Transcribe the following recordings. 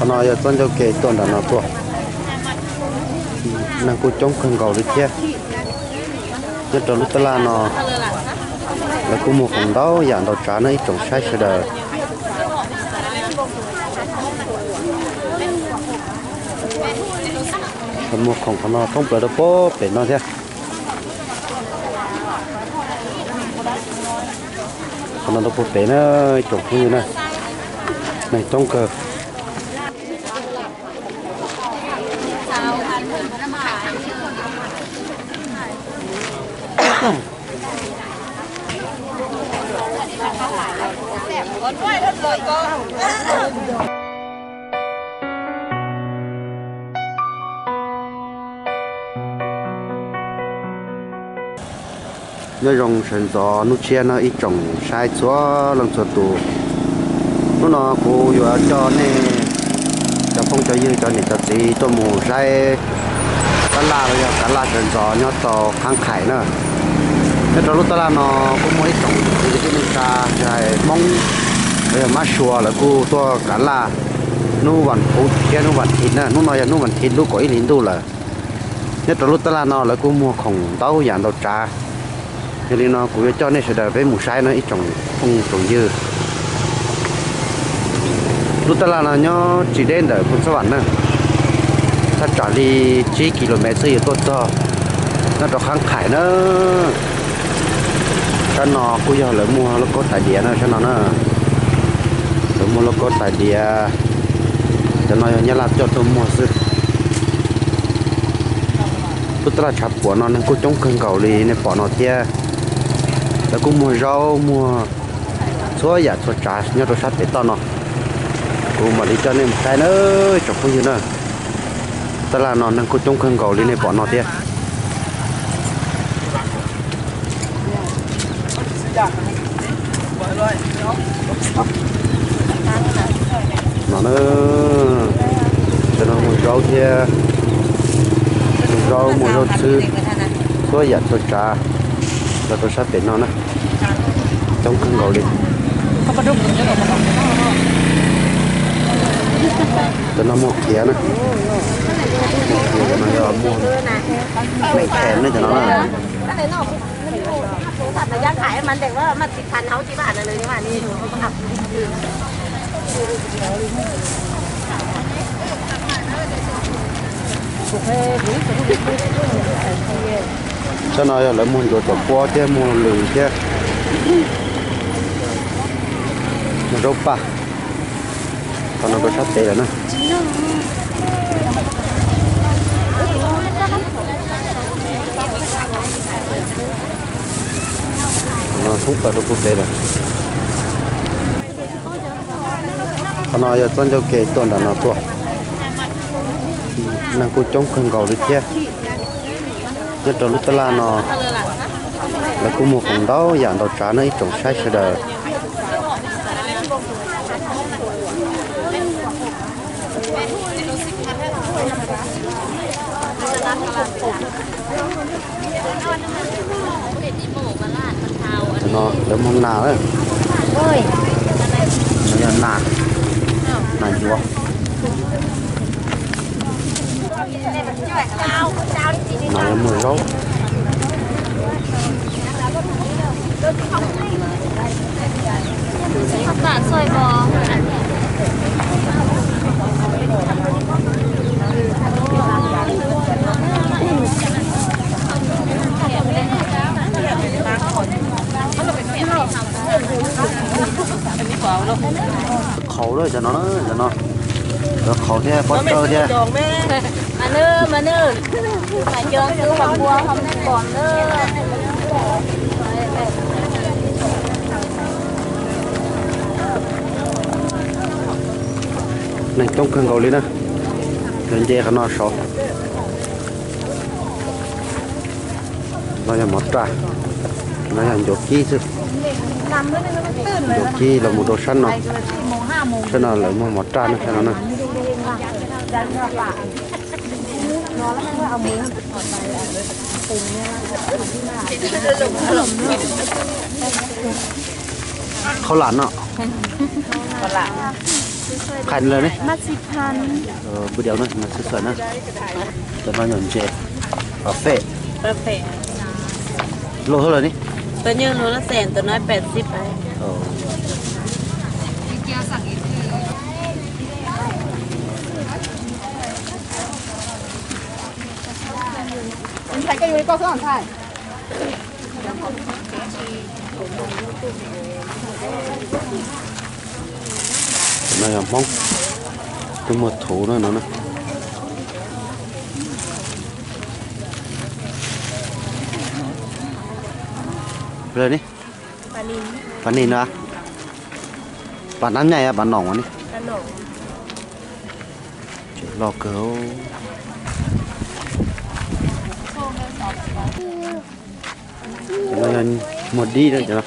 No yog txoj ncauj ke tuaj nram no tuaj, neeg kuj coob kawg nkaus li thiab. Nyob rau lub tab laj no, lawv kuj muag khoom ntau yam ntau tsav no ib tsoom saib sawv daws. Muag khoom qhov no thoob plaws rau puag pem no thiab. Qhov no rau puag pem na, ib tsoom phooj ywg na, neeg coob kawg. Nyob zoo sawv ntxov hnub tshiab no ib tsoom saib txhua leej txhua tus. Hnub no kuv yuav coj nej cov phooj cov ywg cov niam cov txiv tuaj mus saib tab laj los yog kav laj sawv ntxov nyob rau Qhab Qhais na. Nyob rau lub tab laj no kuj muaj ib tsoom kwv tij neej tsa tsis hais Hmoob los yog Mab Suav lawv kuj tuaj kav laj hnub vas phuv thiab hnub vas thiv na. Hnub no yog hnub vas thiv lub kaum ib hlis ntuj lawm. Nyob rau lub tab laj no lawv kuj muag khoom ntau yam ntau tsav. Yog li no kuv yuav coj nej sawv daws peb mus saib no ib tsoom phooj tsoom ywg. Lub tab laj no nyob tsis deb ntawm Phoos Xab Vam na, thaj tsam li tsib kis lus mev xwb yuav tuaj txog nyob rau Qhab Qhais na. Sab no kuj yog lawv muag lauj kaub tais diav na, sab no na. Lawv muag lauj kaub tais diav, cov no yog Nyab Laj coj tuaj muag xwb. Lub tab laj tshav puam no neeg kuj coob kawg nkaus li nej pom no thiab. Lawv kuj muag zaub muag txhua yam txhua tsav nyob rau sab pem toj no. Kuv mam li coj nej mus saib na, tsoom phooj ywg na. Tab laj no neeg kuj coob kawg nkaus li nej pom no thiab. No na, cov no muag zaub thiab, muag zaub muag zaub txhwb, txhua yam txhua tsav los rau sab pem no na, coob kawg nkaus li. Cov no muag khiav na, muag khiav, cov no yog muag meem khem ne, cov no na. Sab no yog lawv muag ntsuav tsom puab thiab muag lws thiab muag zaub paj. Qhov no rau sab pem lawm na. Thoob plaws rau puag pem lawm. Qhov no yog txoj ncauj ke tuaj nram no tuaj, neeg kuj coob kawg nkaus li thiab. Nyob rau lub tab laj no lawv kuj muag khoom ntau yam ntau tsav no ib tsoom saib sawv daws. Cov no lawv muag nas na, yog nas, nas yuav. No yog muag zaub. Qhaus lawm cov no, cov no, cov qhaus thiab pob tsawb thiab. Neeg coob kawg nkaus li na. Lawv nce qhov no saud. No yog mov raj, no yog ncuav kib xwb. Ncuav kib los mus rau sab no, sab no lawv muag mov raj na, sab no na. Khaub lam no. Qhov no ne? Npua diav no mas xwb xwb na. Cov no yog ntses, pam fej. Luag hauj lwm ne? No yog Hmoob, twb muag thuv no no. Pam nis no, pam nab nyaj, pam noom ne. Loj kawg. Cov no yog muag dib na cov no.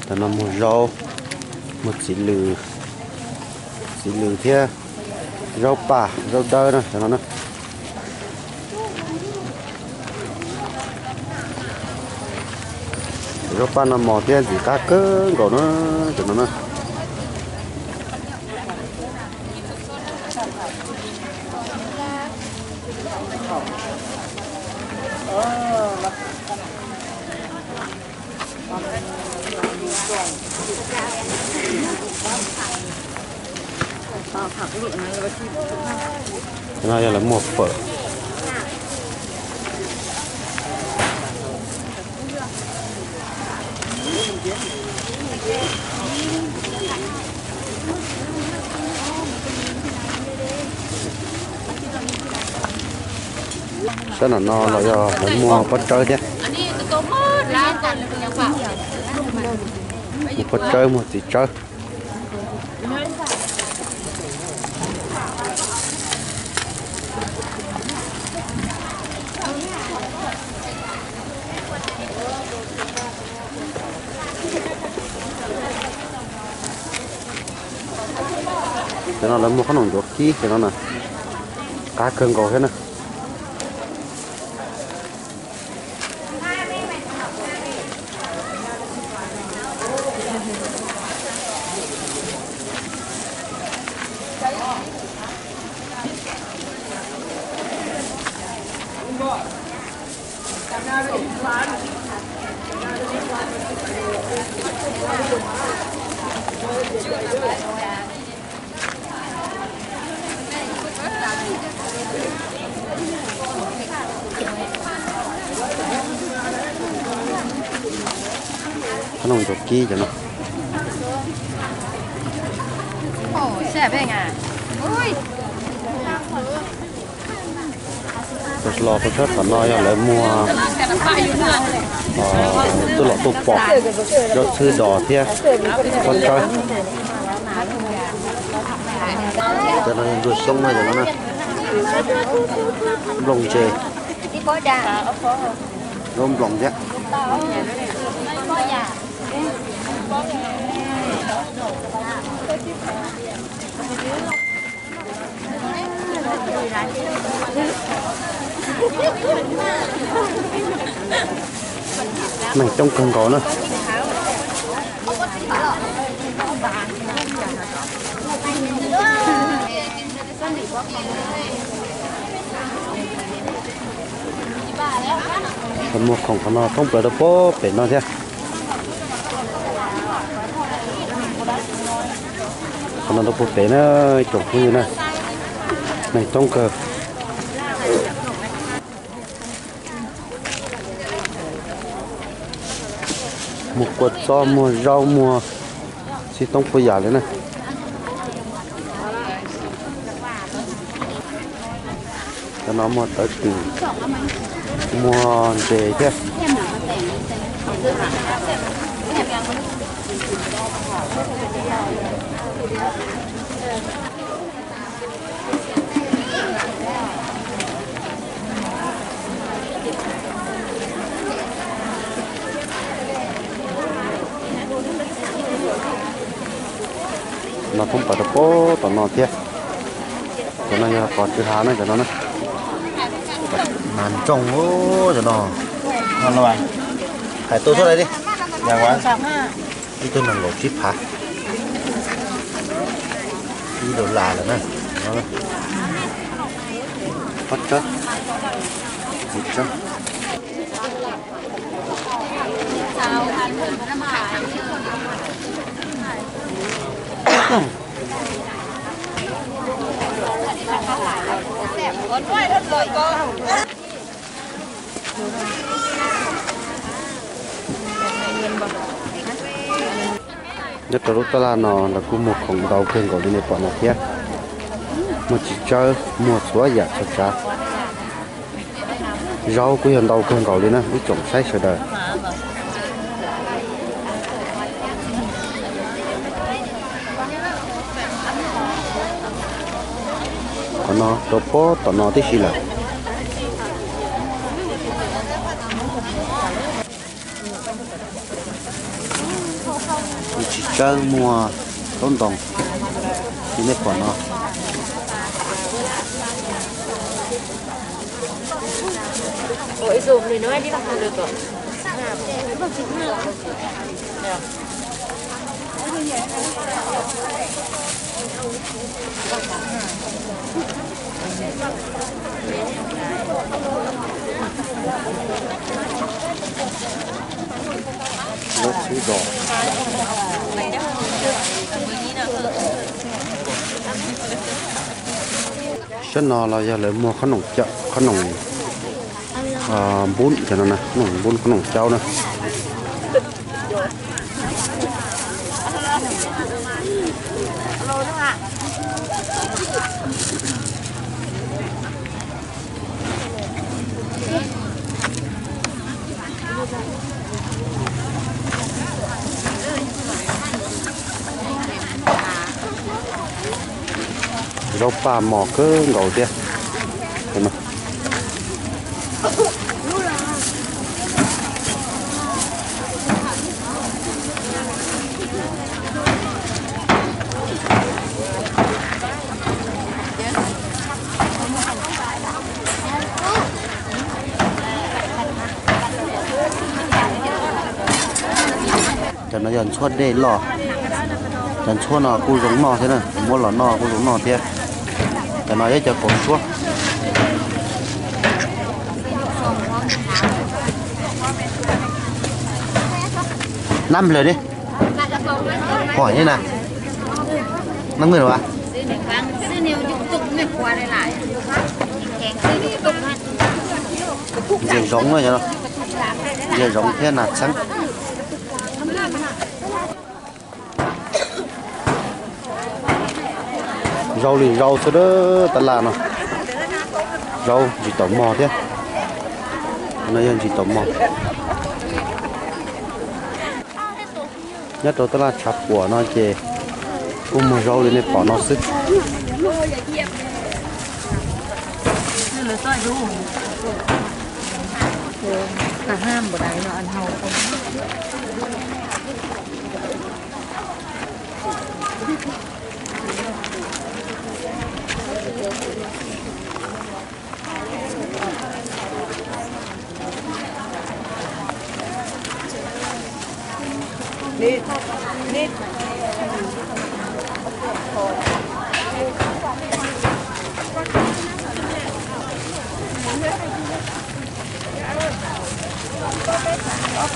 Cov no muag zaub, muag txiv lws, txiv lws thiab zaub paj zaub dawb na cov no na. Zaub paj no mos thiab ntxim qab kawg nkaus na cov no na. No yog lawv muag fawm. Sab nram no los yog lawv muag pob tsawb thiab. Muag pob tsawb, muag txiv tsawb. Cov no lawv muag qhob noom ntsuav kib cov no na, qab kawg nkaus thiab na. Qhob noom ntsuav kib cov no. Los rau sab tom no yog lawv muag tuaj lom tuaj pom zaub txhwb dos thiab pob tsawb. Cov no yog ntsuag xyoob na, cov no na, nplooj ntse, zaub nploos thiab. Neeg coob kawg nkaus na. Muag khoom qhov no thoob plaws rau puag pem no thiab. Qhov no rau puag pem na, tsoom phooj ywg na, neeg coob kawg. Muag kua txob, muag zaub, muag txhij toob puas yam li na. Cov no muag tawv twm, muag ntses thiab. No thoob plaws rau puag tom no thiab. Cov no yog qos tsw hav na, cov no na. Mas ntsoog cov no. Hais tuaj txog li, ib tug nees nkaum tsib phav, ib dollar lawm na. Pob tsawb, txiv tsawb. Nyob rau lub tab laj no lawv kuj muag khoom ntau kawg nkaus li nej pom no thiab. Muag txiv tsawb, muag txhua yam txhua tsav. Zaub kuj yog ntau kawg nkaus li na ib tsoom saib sawv daws. Qhov no rau pob tom no tib si lawm. Muag txiv tsawb, muag taub ntoos li nej pom no. Sab no los yog lawv muag qhob noom, qhob noom npub cov no na, qhob noom npub, qhob noom caub na. Zaub paj mos kawg nkaus thiab. Cov no yog ntxhuab dej loj. Cov ntxhuab no kuj zoo noj thiab na, muab los noj kuj zoo noj thiab. Cov no yog cov kaum suab. Nab nplawg ne, pom ne na, nab nplawg a. Ntses zoov, ntses zoov thiab nas txheeb. Zaub li zaub xwb dab tab laj no. Zaub ntsis taum mog thiab. No yog ntsis taum mog. Nyob rau tab laj tshav puam no ces kuj muag zaub li nej pom no xwb.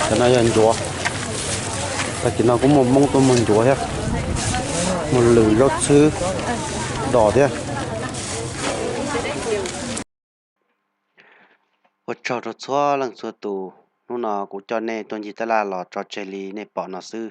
Cov no yog ncuav. Tag kis no kuj muaj Hmoob tuaj muag ncuav thiab, muag lwm zaub txhwb dos thiab. Ua tsaug rau txhua leej txhua tus, hnub no kuv coj nej tuaj ncig tab laj los tso tseg li nej pom no xwb.